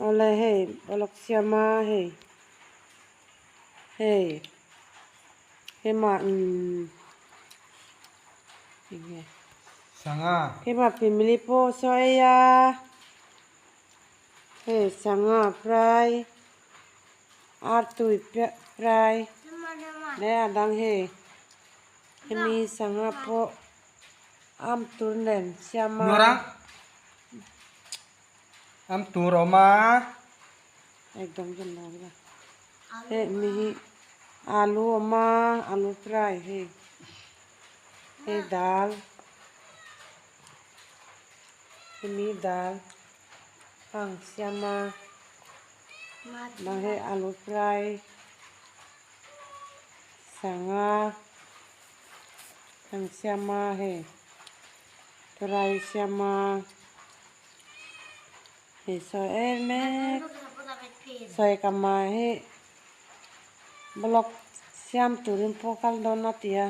Awle hei balok siam a hei hei hema imm enge Sangha. Hema family pawh saw ei a hei sangha fry artui fry leh a dang hei hemi sangha pawh am tur nen siam a. Nuara am tur a awm a. Ekdam chu lo la hei mi hi alu a awm a alu fry hei hei dal hemi dal ang siam a dang hei alu fry sangha ang siam a hei fry siam a. Hei sawi em mek sawi ka ma hi block siam turin pawh kal dawn a ti a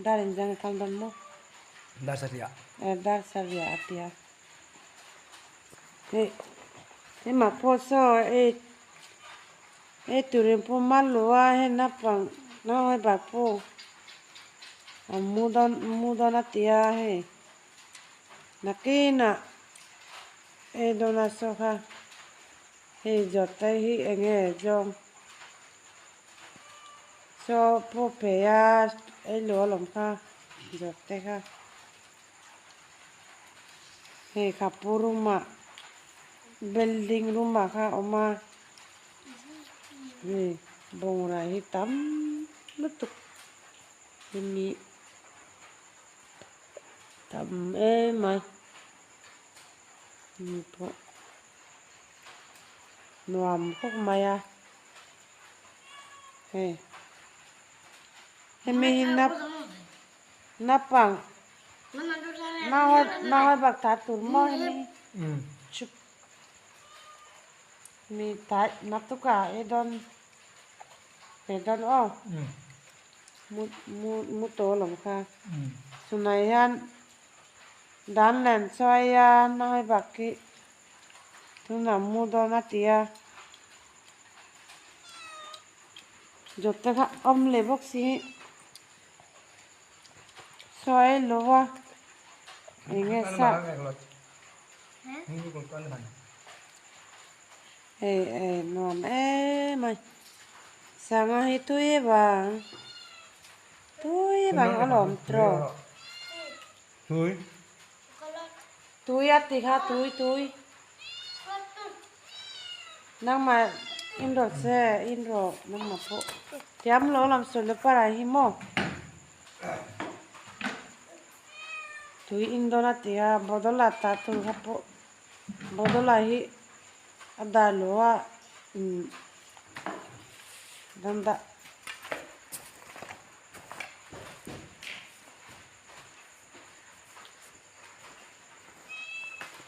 dar inzang a kal dawn maw dar sarih eh dar sarih a ti a hei hema pawh saw ei ei turin pawh mal lo a hei naupang naupang bak pawh a mu dawn mu dawn a ti a hei. Nakinah ei dawn a saw kha hei zawt te hi eng nge zawng saw pawh phei a ei lo alawm kha zawt te kha hei kha pu room ah building room ah kha a awm a hei bungrau hi tam lutuk hemi. Tam em a mi pawh nuam khawp mai a hei hemi hi naupang naupang bak ta tur maw hemi chup mi tai naktuk ah ei dawn ei dawn aw. Mu tawh alawm kha. Chunah hian dan len chuai a nai bak hi tunah mu dawn a ti a. Zawt te kha awm leh bawk si hi sawi lo va eng nge sa Hei ei nuam em a sangha hi tui vang tui vang a lawm tawh tui a ti kha tui tui nangmah in rawh che in rawh nangmah pawh tiam lo lam sawi lo parah hi maw tui in dawn a ti a bottle ah tah tur kha pawh. Bottle ah hi a dah lo a dang dah.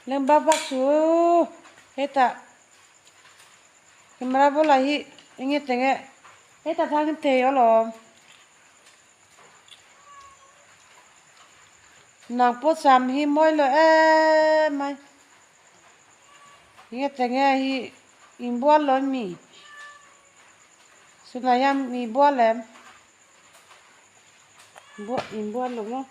Leng bak bak chu hetah camera bulah hi eng nge teng e hetah thang in thei alawm. Nang pawh sam hi mawi lo em mai. Nge ta nge hi inbual lo mi? Chutah hian mi bual em? Inbual lo maw?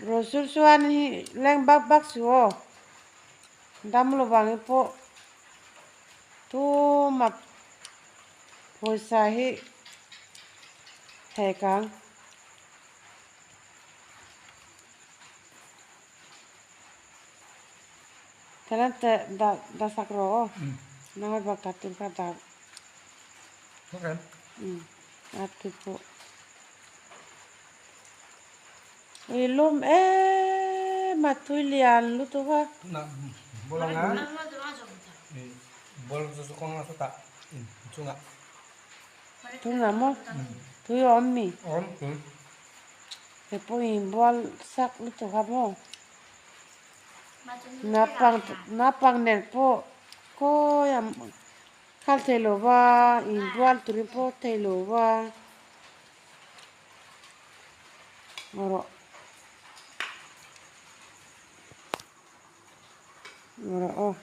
Rosur chuan hi leng bak bak suh aw. Dam lo vang pawh tumah pawisa hi thei kang. Thailand te dah dah sak rawh aw. Nang ai bak ta tur kha dah. A ti pawh. Ui lum em a tui lian lutuk a. Tunah maw tui a awm mi? He pawh in bual sak lutuk a maw? Naupang naupang nen pawh khawi a khal thei lo va inbual turin pawh thei lo va. Rawh. Rawh aw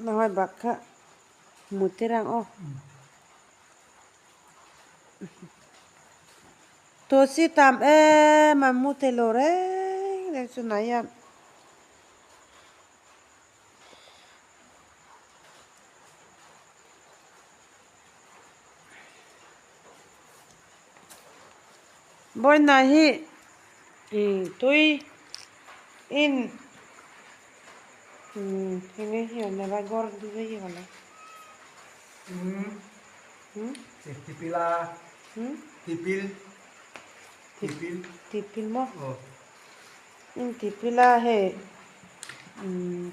na hawi bak kha hmu tir ang aw. Tulsi tam em a mu thei lo reng reng chu nai hian. Bawina hi tui in enge hi awm lova gawr duh hi awm lo. Tipil a tipil tipil tipil maw in tipil a hei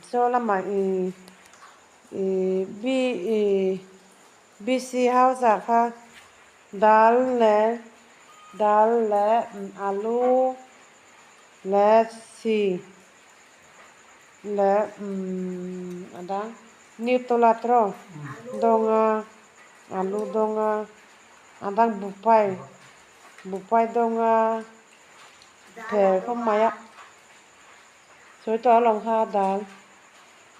saw lamah ih ih ih bc house ah kha dal leh dal leh alu leh chi leh a dang nutella tawh dawnga alu dawnga a dang buhpai buhpai dawnga pher khawp mai a sawi tawh alawm kha dal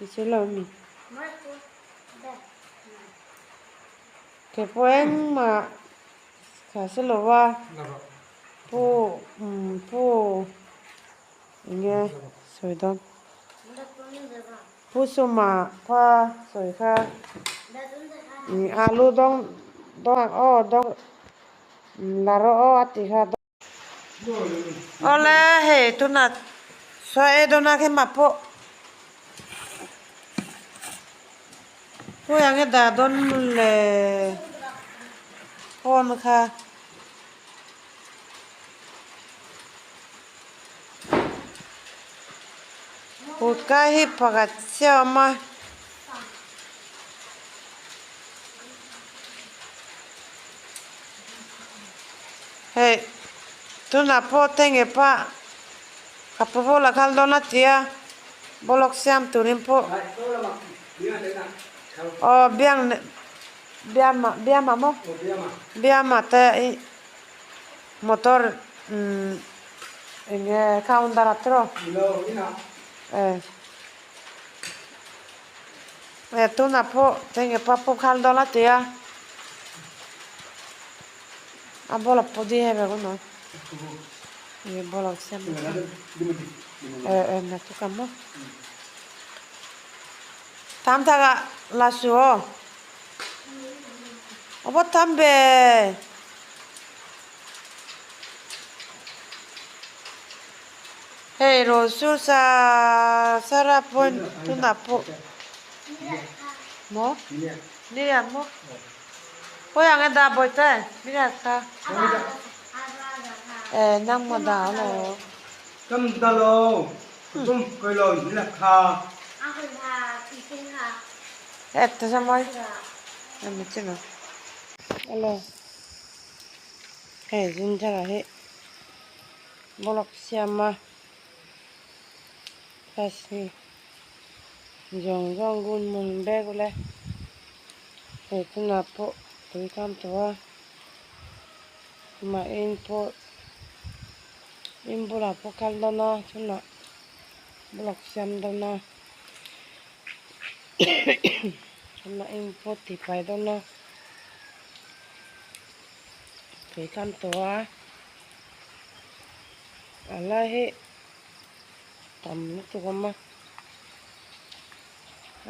i sawi lo ami keipawh engmah kha si lo a pu pu enge sawi dawn pu suma kha sawi kha alu dawng dawng ang aw dawng la rawh aw a tih kha. Awle hei tunah saw ei dawn a khi mah pawh khawi ang e dah dawn le phone kha. Kut kai hi pakhat chiah a awm a. Hei tunah pawh tenge pa ka pu bulah kal dawn a ti a bawlhawk siam turin pawh aw biang biama biama maw biama te ih motor eng nge counter ah tiraw eh. Eh tunah pawh enge pa pawh khan dawn a ti a a bola pawh di hei vek awm ang enge bola siam eh eh na chu ka maw tham thak ah la su aw a va tham ve. Hei rawn sur sa sar a pawn tunah pawh maw niriat maw khawi ang e dah bawi te niriat kha eh nangma dah alo. Kam dah lo tum koi lo niriat kha. Eh ta sa mawi em chi no alo hei ginger ah hi. Bawlhawk siam a class hi zawng zawng gun hmun bek ule hei tunah pawh tui kam tawh a mah in pawh in bulah pawh kal dawn a chungah bawlhawk siam dawn a chungah in pawh tih fai dawn a tui kam tawh a. A lai hi tam lutuk awm a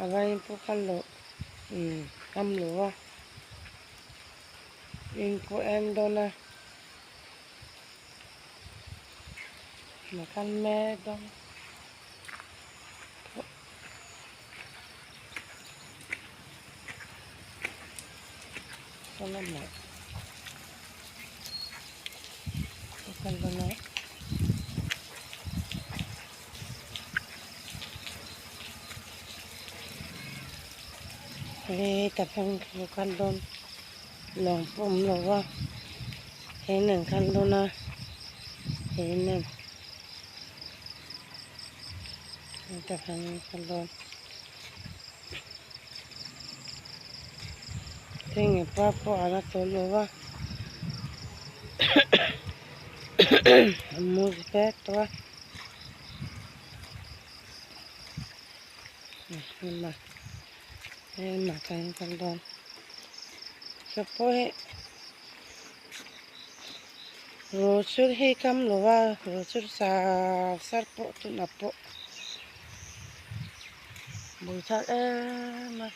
a vaiin pawh kal loh umm kam lo a in pawh en dawn a a kal mek dawn saw lamah. He ta pheng chu kal dawn lawng pawh awm lo va he nen kal dawn a he nen heta pheng kal dawn Heng pa pawh a la tawh lo va a mu vek tawh a. Hema hema kan kal dawn saw pawh hi rawchur hi kam lo a rawchur sar sar pawh tunah pawh bul thar em a.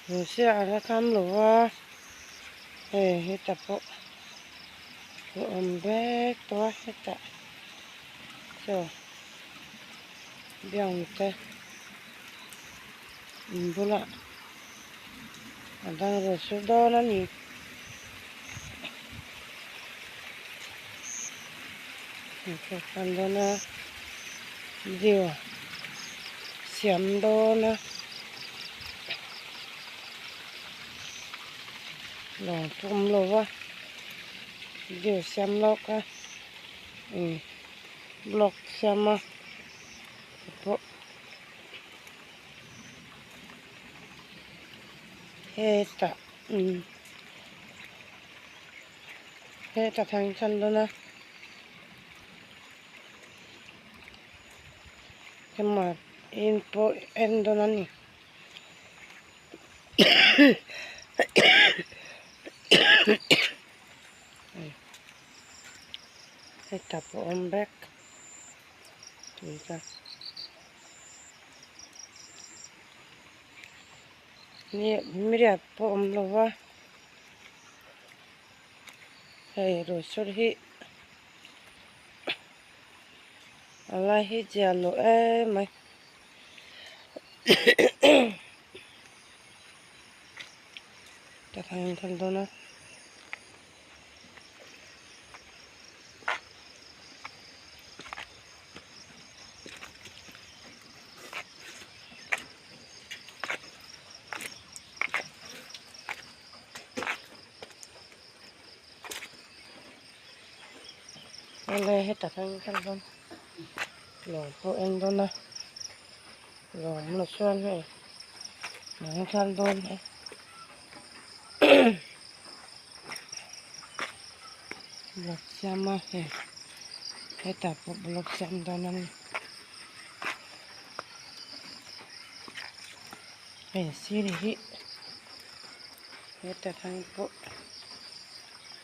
Rusia a la kam lo a hei hetah pawh a awm vek tawh a hetah chaw biang te in bulah a dang rawh sur dawn a ni. Kan dawn a view siam dawn a lawng pawh awm lo va view siam lawk a ih block siam a pawh hetah umm hetah thang kal dawn a. Hema in pawh en dawn a ni. Hetah pawh awm vek tui kha. Riat pawh awm lo va hei ruihsawr hi. A lai hi chiah loh em mai takah hian kal dawn a. Awle hetah khan kal dawn lawng pawh en dawn a lawng la chuan hei lawng kal dawn e block siam a hei hetah pawh block siam dawn a ni hei sir hi hetah khan pawh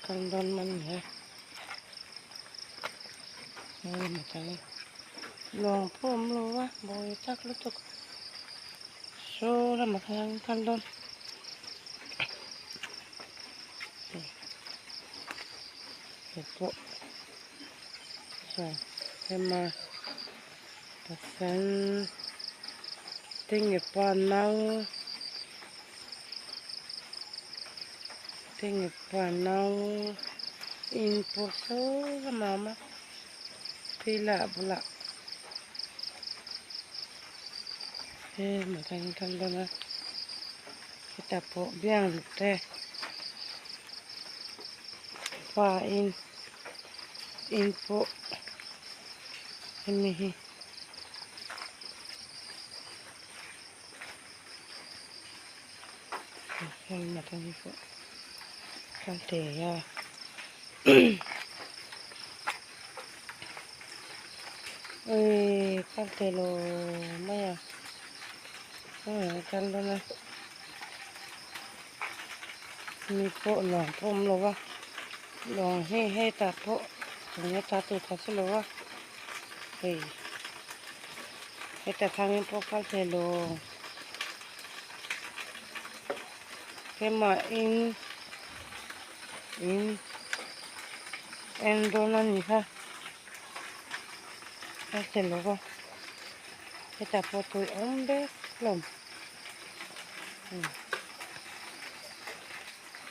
kal dawn man ni a. Lawng pawh awm lo a bawi tak lutuk saw lamah khan kal dawn hei pawh saw hema pasal tinge pa nau tinge pa nau in pawh saw lamah a awm a. Phei lah bulah heng ah khan kal dawn a hetah pawh biang te pa in in pawh hemi hi heng ah khan pawh kal thei a. Ui kal thei lo mai a ui kal dawn a mi pawh lawng pawh awm lo va lawng hi hetah pawh chung hetah tur kha chu lo va hei hetah thangin pawh kal thei lo keimah in. In en dawn a ni kha a che lo va hetah pawh tui awm vek hlawm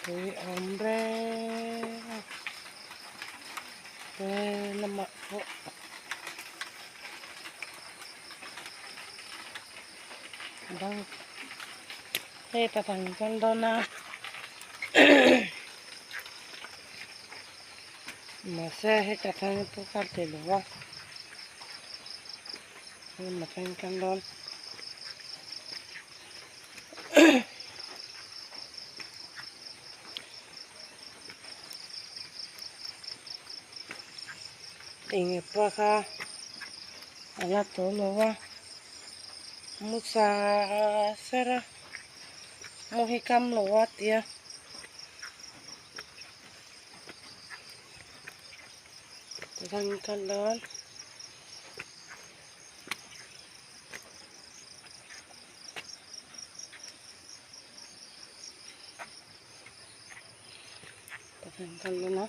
tui awm reng a he lamah pawh. Bang hetah kan kal dawn a mahse hetah khan pawh kal thei lo va hetah khan kal dawn. Eng pawh kha a la tawh lo a mu sa ser a mu hi kam lo a tia. Tikhan kal dawn. Tikhan kal dawn a.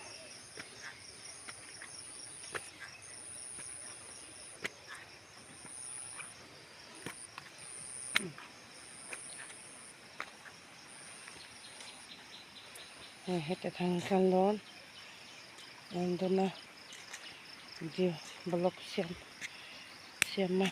Hei heta thang kal dawn a en dawn a video vlog siam siam a.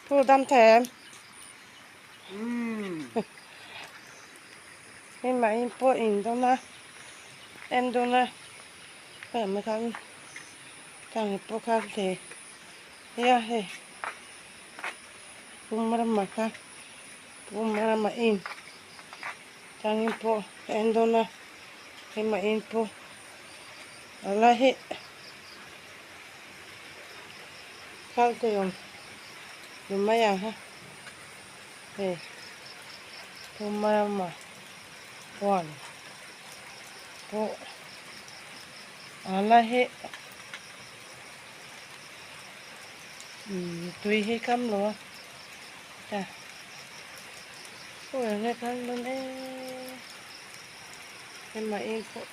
Thu dam thei em? Hei mah in pawh in dawn a en dawn a hei ah khan tang pawh kha hle nia hei pum ramah kha pum ramah in tangin pawh en dawn a hei mah in pawh a la hi. Khal te awm ni mai ang ha hei Pumarama huan pawh a la hi umm tui hi kam lo a ta aw eng nge khan dawn e hema in pawh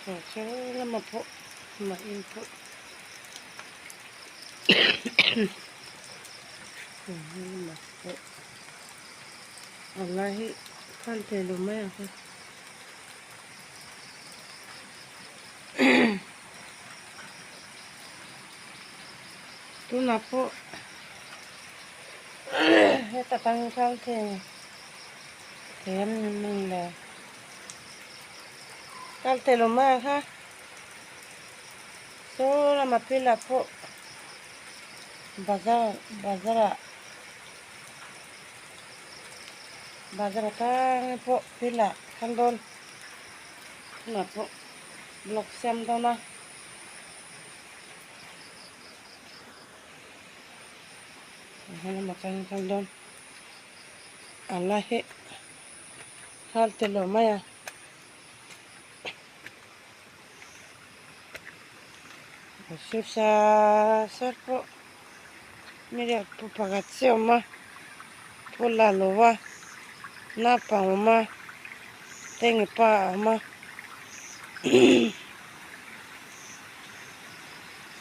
saw saw lama pawh hema in pawh. A lai hi khan thei lo mai ang kha. Tunah pawh heta tang khan thei thei em ni mawng le. Kal thei lo mai ang kha. Saw lama pilah pawh bazar bazar ah bazar atang pawh pilah khan dawn tunah pawh block siam dawn a helam atang khan dawn a la hi nghal tel lo mai a. Sir sar pawh mi riak pu pakhat chiah a awm a pu la lo va naupang a awm a tenge pa a awm a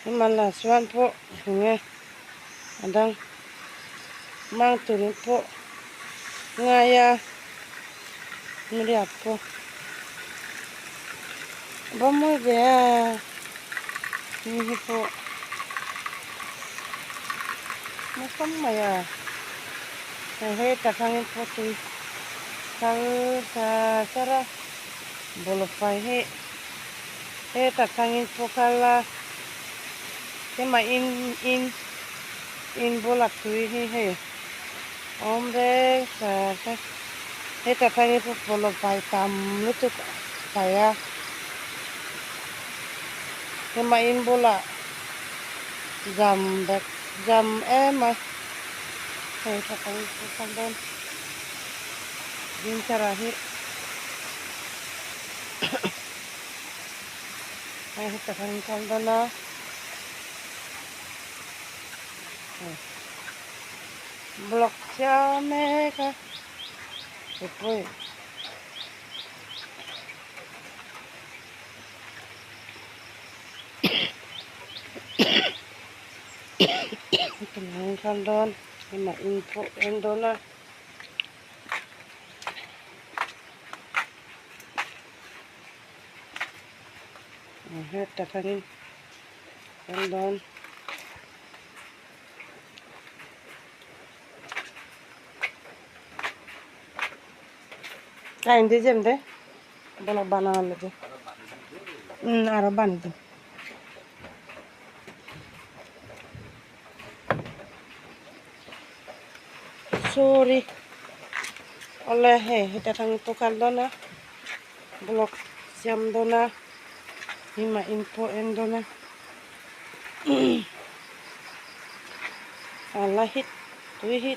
hmanah chuan pawh enge a dang mang turin pawh ngai a mi riak pawh va mawi ve a mi hi pawh mawi fam mai a hei hetah thangin pawh tui kal sa sar a bawlhhlawh fai hi hetah thangin pawh kal a hema in in in bulah tui hi hei a awm reng sa sa hetah thangin pawh bawlhhlawh fai tam lutuk fai a hema in bulah jam vek jam em a hei tha thangin pawh kal dawn dingthara hi. Hei heta kan kal dawn a block chiah mek a mipui kan kal dawn hema in pawh en dawn a. Hetah khanin kal dawn a indi jem de bolok banangan lagi aro bani dun. Sorry awle hei heta tang pawh kal dawn a block siam dawn a hima in pawh en dawn a a la hit tui hi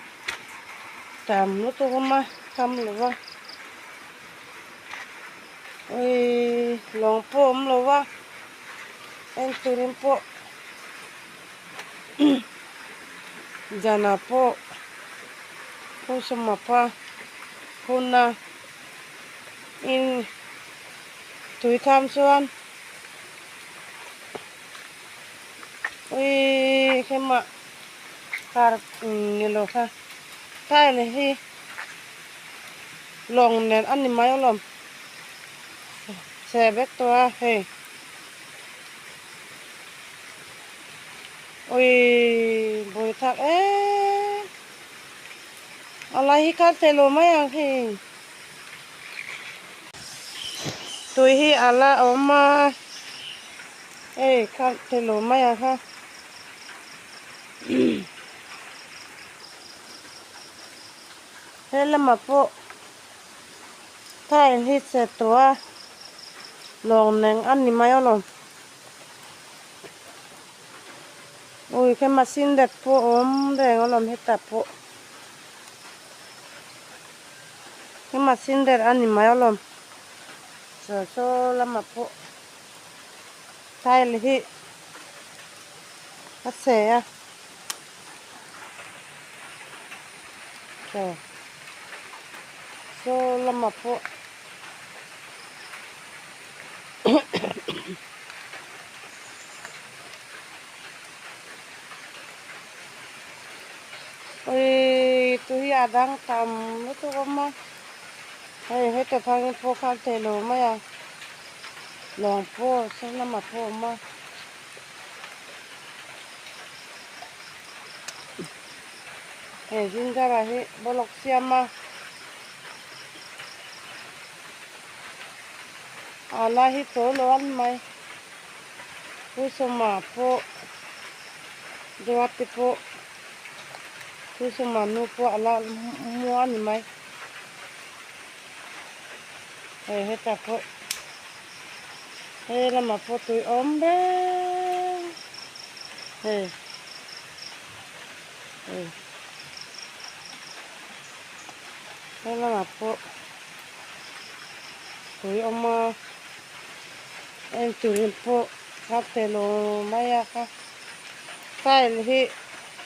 tam lutuk awm a kam lo va awii lawng pawh awm lo va en turin pawh. Zanah pawh Pu Sawmapa huna in tui kham chuan ui hema kar ni lo kha tile hi lawng nen a ni mai alawm chhe vek tawh a hei. Ui bui thak em a lai hi kal thei lo mai ang hei tui hi a la awm a hei kal thei lo mai ang kha he lamah pawh tile hi chhe tawh a lawng neng a ni mai alawm. Ui khe machine dek pawh a awm reng alawm hetah pawh he machine dek a ni mai alawm saw saw lamah pawh tile hi a chhe a saw saw lamah pawh. Ui tui a dang tam lutuk awm a hei heta thangin pawh khan thei lo mai a lawng pawh saw lamah pawh a awm a. Hei ginger ah hi bawlhhlawk siam a. A la hi chawl lo an mai. Pu Sawma pawh Duarte pawh Pu Sawma nu pawh a la mu a ni mai. Hei hetah pawh he lamah pawh tui awm reng hei hei he lamah pawh. Tui awm a en turin pawh a tel mai a kha tile hi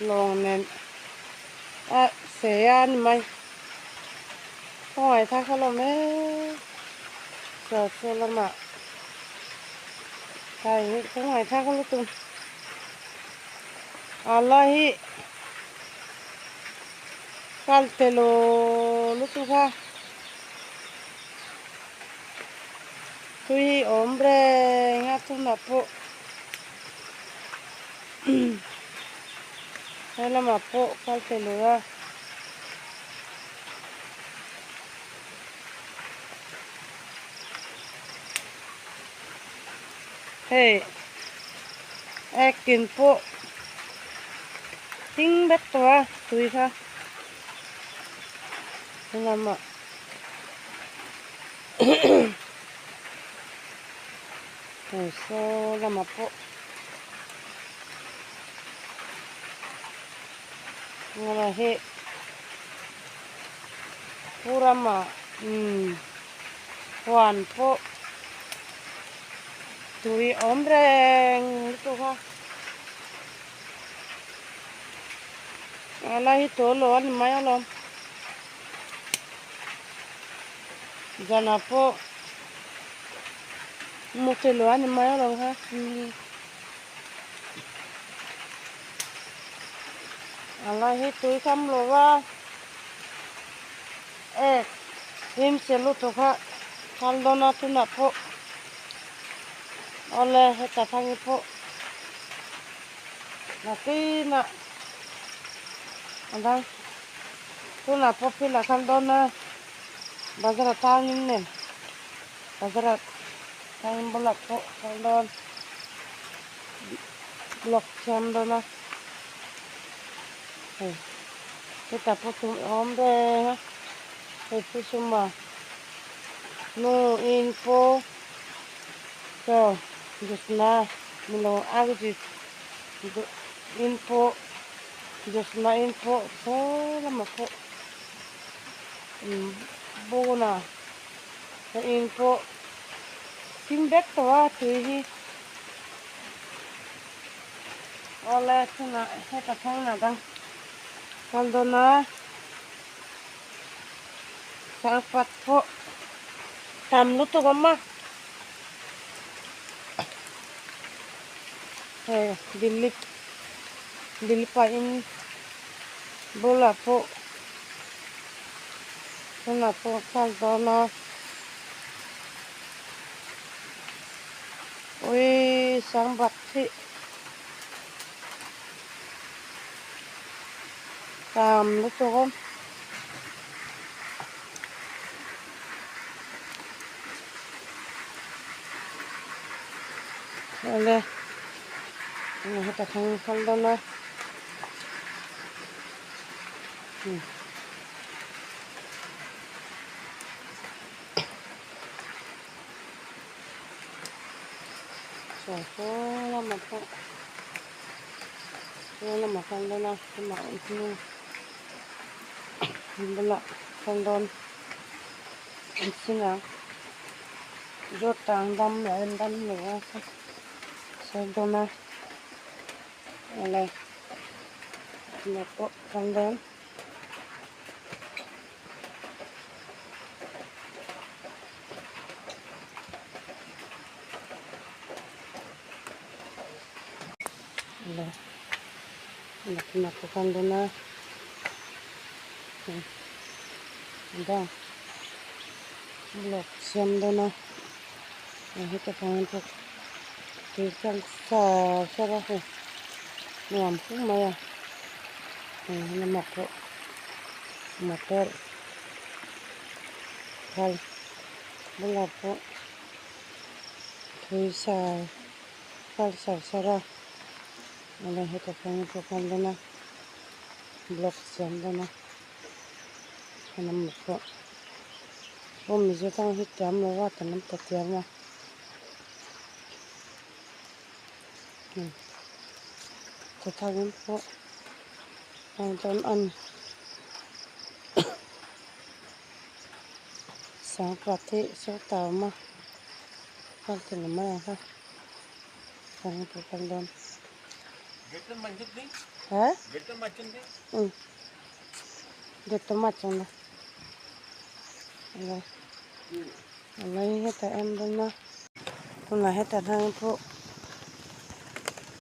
lawng nen a sei a ni mai khawngaih thlak alawm e saw saw lamah tile hi khawngaih thlak lutuk a la hi kal tel lutuk a. Tui hi awm reng a tunah pawh he lamah pawh kal thei lo a. Hei ek in pawh hing vek tawh a tui kha he lamah. Hei saw lamah pawh engemaw hi pu rama umm huan pawh tui awm reng lutuk a a lai hi tawh lo a ni mai alawm. Zanah pawh mu te luah a ni mai alawm kha a lai hi tui kam lo va ek hlim che lutuk kha kal dawn a tunah pawh awle heta thang hi pawh nakinah a dang. Tunah pawh phil a kal dawn a, bazar atangin nen bazar atangin bulah pawh a kal dawn block siam dawn a hei. Hetah pawh tum a awm reng a hei phusuma nu in pawh chaw jusna milo arjit in pawh jusna in pawh saw lamah pawh bawna a in pawh thim vek tawh a tui hi awle tunah heta thleng a dang kal dawn a sangpat pawh tam lutuk a awm a hei dilip dilipain bulah pawh tunah pawh kal dawn a ui sangbat hi tam lutuk a awle heta thleng kal dawn a saw saw lamah pawh saw lamah kal dawn a amah hnung bulah kal dawn an sinah zawt tang dam leh a dam lo a sawi dawn a awle tunah pawh kal dawn. Block siam dawn a heta tang pawh tui kal sar sar a hei nuam khawp mai a lamah pawh motor kal bulah pawh tui sar kal sar sar a awle heta tang pawh kal dawn a block siam dawn a lamah pawh aw mizo tang hi tiam lo a ta lam ta tiam a. Thawthâwng pawh a dawn a ni sangpat hi sawtah a awm a kal thei lo mai ang kha sangpat kal dawn he um hetah en dawn a tunah hetah hian pawh.